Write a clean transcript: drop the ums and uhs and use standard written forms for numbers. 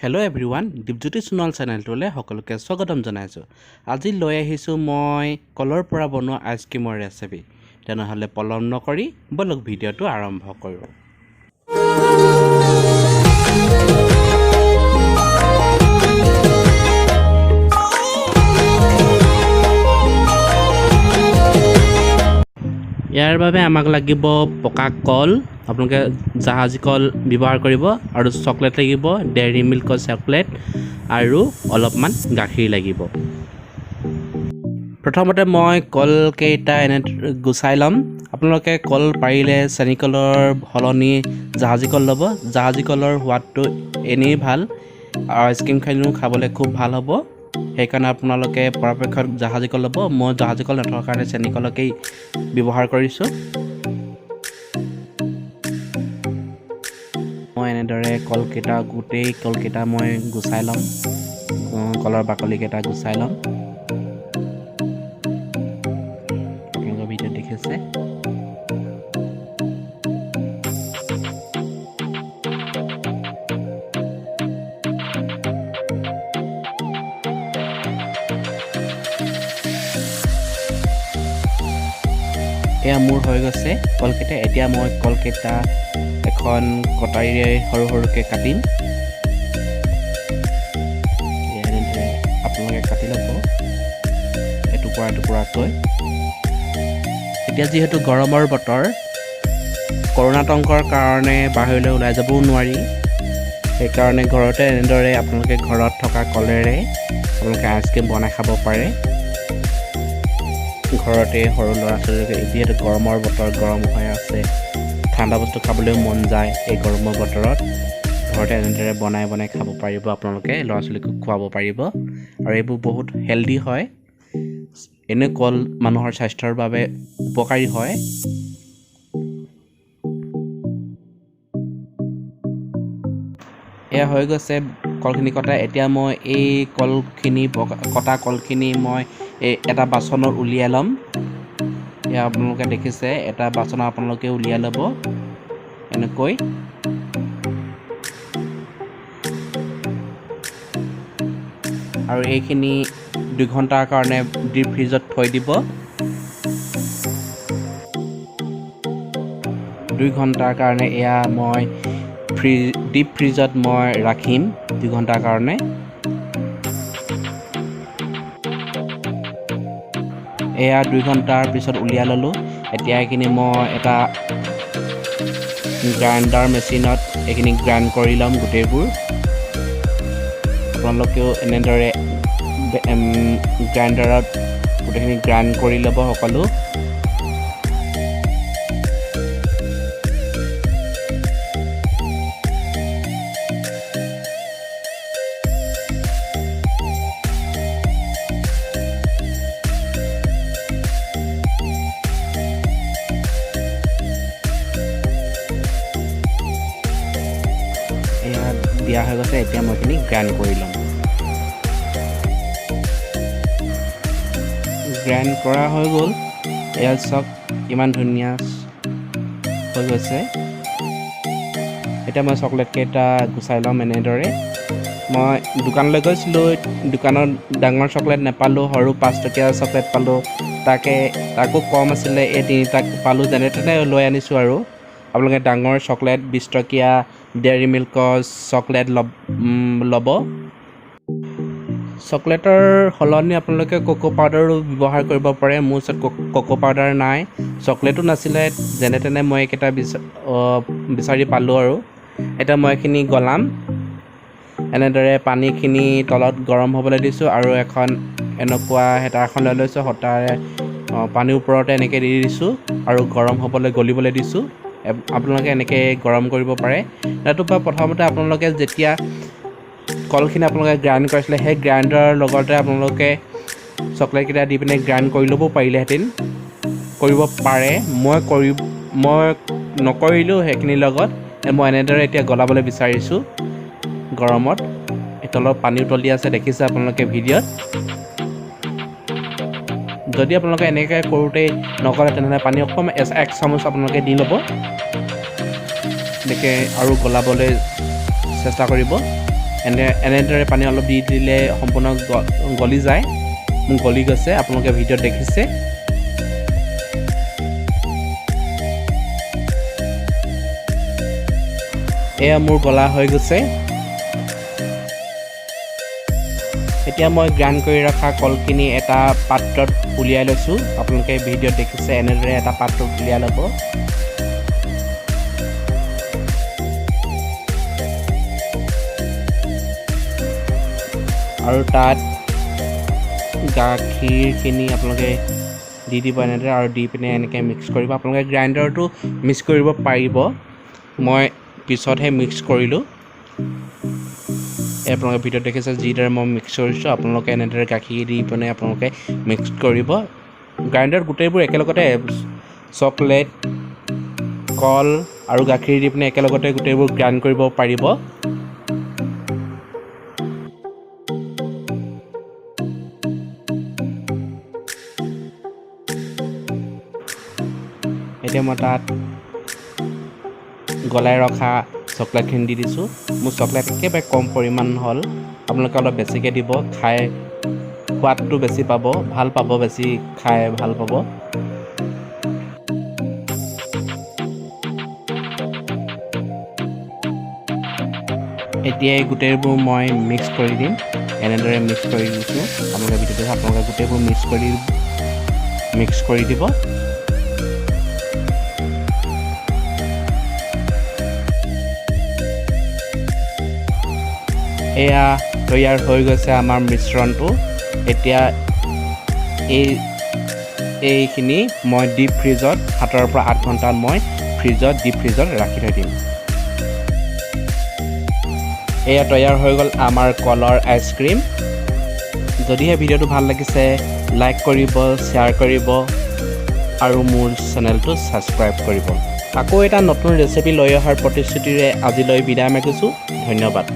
Hello' everyone, Dipjyoti Sonowal চেনেলটোলৈ সকলোকে স্বাগতম জনাইছোঁ। আজি লৈ আহিছোঁ মই কলৰ পৰা বনোৱা আইচক্ৰীমৰ ৰেচিপি। তেনেহ'লে পলম নকৰি ব'লক ভিডিঅ'টো আৰম্ভ কৰোঁ। ইয়াৰ বাবে আমাক লাগিব পকা কল, আপোনালোকে জাহাজী কল ব্যৱহাৰ কৰিব, আৰু চকলেট লাগিব, ডেইৰী মিল্কৰ চকলেট, আৰু অলপমান গাখীৰ লাগিব। প্ৰথমতে মই কলকেইটা এনে গুচাই ল'ম। আপোনালোকে কল পাৰিলে চেনিকলৰ সলনি জাহাজী কল ল'ব। জাহাজী কলৰ সোৱাদটো এনেই ভাল আৰু আইচক্ৰীম খিনিও খাবলৈ খুব ভাল হ'ব, সেইকাৰণে আপোনালোকে পৰাপক্ষত জাহাজী কল ল'ব। মই জাহাজী কল নথকাৰ কাৰণে চেনিকলকেই ব্যৱহাৰ কৰিছোঁ। মই এনেদৰে কলকেইটা, গোটেই কলকেইটা মই গুচাই ল'ম, কলৰ বাকলিকেইটা গুচাই ল'ম। আপোনালোকে ভিডিঅ'ত দেখিছে। এয়া মোৰ হৈ গৈছে কলকেইটা। এতিয়া মই কলকেইটা এখন কটাৰীৰে সৰু সৰুকৈ কাটিম। এনেদৰে আপোনালোকে কাটি ল'ব এটুকুৰা এটুকুৰাকৈ। এতিয়া যিহেতু গৰমৰ বতৰ, কৰোণাতংকৰ কাৰণে বাহিৰলৈ ওলাই যাবও নোৱাৰি, সেইকাৰণে ঘৰতে এনেদৰে আপোনালোকে ঘৰত থকা কলেৰে আপোনালোকে আইচক্ৰীম বনাই খাব পাৰে। ঘৰতে সৰু ল'ৰা ছোৱালীক, যিহেতু গৰমৰ বতৰ, গৰম হৈ আছে, ঠাণ্ডা বস্তু খাবলৈও মন যায় এই গৰমৰ বতৰত, ঘৰতে এনেদৰে বনাই বনাই খাব পাৰিব আপোনালোকে, ল'ৰা ছোৱালীকো খুৱাব পাৰিব। আৰু এইবোৰ বহুত হেল্ডি হয়, এনে কল মানুহৰ স্বাস্থ্যৰ বাবে উপকাৰী হয়। এয়া হৈ গৈছে কলখিনি কটা। এতিয়া মই এই কলখিনি কটা কলখিনি মই এই এটা বাচনত উলিয়াই ল'ম। এয়া আপোনালোকে দেখিছে, এটা বাচনত আপোনালোকে উলিয়াই ল'ব এনেকৈ। আৰু এইখিনি 2 ঘণ্টাৰ কাৰণে ডিপ ফ্ৰিজত থৈ দিব। 2 ঘণ্টাৰ কাৰণে এয়া মই ডিপ ফ্ৰিজত মই ৰাখিম 2 ঘণ্টাৰ কাৰণে। এয়া 2 ঘণ্টাৰ পিছত উলিয়াই ল'লোঁ। এতিয়া এইখিনি মই এটা গ্ৰাইণ্ডাৰ মেচিনত এইখিনি গ্ৰাইণ্ড কৰি ল'ম গোটেইবোৰ। আপোনালোকেও এনেদৰে গ্ৰাইণ্ডাৰত গোটেইখিনি গ্ৰাইণ্ড কৰি ল'ব সকলো। দিয়া হৈ গৈছে। এতিয়া মই এইখিনি গ্ৰাইণ্ড কৰি ল'ম। গ্ৰাইণ্ড কৰা হৈ গ'ল। এয়া চাওক ইমান ধুনীয়া হৈ গৈছে। এতিয়া মই চকলেটকেইটা গুচাই ল'ম এনেদৰে। মই দোকানলৈ গৈছিলোঁ, দোকানত ডাঙৰ চকলেট নাপালোঁ, সৰু 5 টকীয়া চকলেট পালোঁ, তাকো কম আছিলে, এই তিনিটা পালোঁ, যেনে তেনে লৈ আনিছোঁ। আৰু আপোনালোকে ডাঙৰ চকলেট 20 টকীয়া ডেইৰী মিল্কৰ চকলেট ল'ব। চকলেটৰ সলনি আপোনালোকে কোকো পাউডাৰো ব্যৱহাৰ কৰিব পাৰে। মোৰ ওচৰত কোকো পাউডাৰ নাই, চকলেটো নাছিলে, যেনে তেনে মই এইকেইটা বিচাৰি পালোঁ। আৰু এতিয়া মই এইখিনি গলাম। এনেদৰে পানীখিনি তলত গৰম হ'বলৈ দিছোঁ আৰু এখন এনেকুৱা হেতা এখন লৈ লৈছোঁ, সতাৰে পানীৰ ওপৰতে এনেকৈ দি দিছোঁ আৰু গৰম হ'বলৈ গলিবলৈ দিছোঁ। আপোনালোকে এনেকৈ গৰম কৰিব পাৰে। নতুবা প্ৰথমতে আপোনালোকে যেতিয়া কলখিনি আপোনালোকে গ্ৰাইণ্ড কৰিছিলে, সেই গ্ৰাইণ্ডাৰৰ লগতে আপোনালোকে চকলেটকেইটা দি পিনে গ্ৰাইণ্ড কৰি ল'ব পাৰিলেহেঁতেন, কৰিব পাৰে। মই নকৰিলোঁ সেইখিনিৰ লগত, মই এনেদৰে এতিয়া গলাবলৈ বিচাৰিছোঁ গৰমত। এই তলত পানী উতলি আছে, দেখিছে আপোনালোকে ভিডিঅ'ত। যদি আপোনালোকে এনেকৈ কৰোঁতেই নগলে, তেনেহ'লে পানী অকণমান 1 চামুচ আপোনালোকে দি ল'ব এনেকৈ আৰু গলাবলৈ চেষ্টা কৰিব। এনেদৰে পানী অলপ দি দিলে সম্পূৰ্ণ গলি যায়। মোৰ গলি গৈছে, আপোনালোকে ভিডিঅ'ত দেখিছে। এয়া মোৰ গলা হৈ গৈছে। এতিয়া মই গ্ৰাইণ্ড কৰি ৰখা কলখিনি এটা পাত্ৰত উলিয়াই লৈছোঁ। আপোনালোকে ভিডিঅ'ত দেখিছে, এনেদৰে এটা পাত্ৰত উলিয়াই ল'ব। আৰু তাত গাখীৰখিনি আপোনালোকে দি দিব এনেদৰে, আৰু দি পিনে এনেকৈ মিক্স কৰিব। আপোনালোকে গ্ৰাইণ্ডাৰটো মিক্স কৰিব পাৰিব, মই পিছতহে মিক্স কৰিলোঁ। এই আপোনালোকে ভিডিঅ'ত দেখিছে যিদৰে মই মিক্স কৰিছোঁ, আপোনালোকে এনেদৰে গাখীৰ দি পিনে আপোনালোকে মিক্স কৰিব। গ্ৰাইণ্ডাৰত গোটেইবোৰ একেলগতে চকলেট, কল আৰু গাখীৰ দি পিনে একেলগতে গোটেইবোৰ গ্ৰাইণ্ড কৰিব পাৰিব। এতিয়া মই তাত গলাই ৰখা চকলেটখিনি দি দিছোঁ। মোৰ চকলেট একেবাৰে কম পৰিমাণ হ'ল, আপোনালোকে অলপ বেছিকৈ দিব, খাই সোৱাদটো বেছি পাব, ভাল পাব, বেছি খাই ভাল পাব। এতিয়া এই গোটেইবোৰ মই মিক্স কৰি দিম। এনেদৰে মিক্স কৰি দিছোঁ, আপোনালোকে ভিডিঅ'টো আপোনালোকে গোটেইবোৰ মিক্স কৰি দিব। এয়া তৈয়াৰ হৈ গৈছে আমাৰ মিশ্ৰণটো। এতিয়া এইখিনি মই ডিপ ফ্ৰিজত 7ৰ পৰা 8 ঘণ্টা মই ডিপ ফ্ৰিজত ৰাখি থৈ দিম। এয়া তৈয়াৰ হৈ গ'ল আমাৰ কলৰ আইচক্ৰীম। যদিহে ভিডিঅ'টো ভাল লাগিছে লাইক কৰিব, শ্বেয়াৰ কৰিব আৰু মোৰ চেনেলটো ছাবস্ক্ৰাইব কৰিব। আকৌ এটা নতুন ৰেচিপি লৈ অহাৰ প্ৰতিশ্ৰুতিৰে আজিলৈ বিদায় মাগিছোঁ। ধন্যবাদ।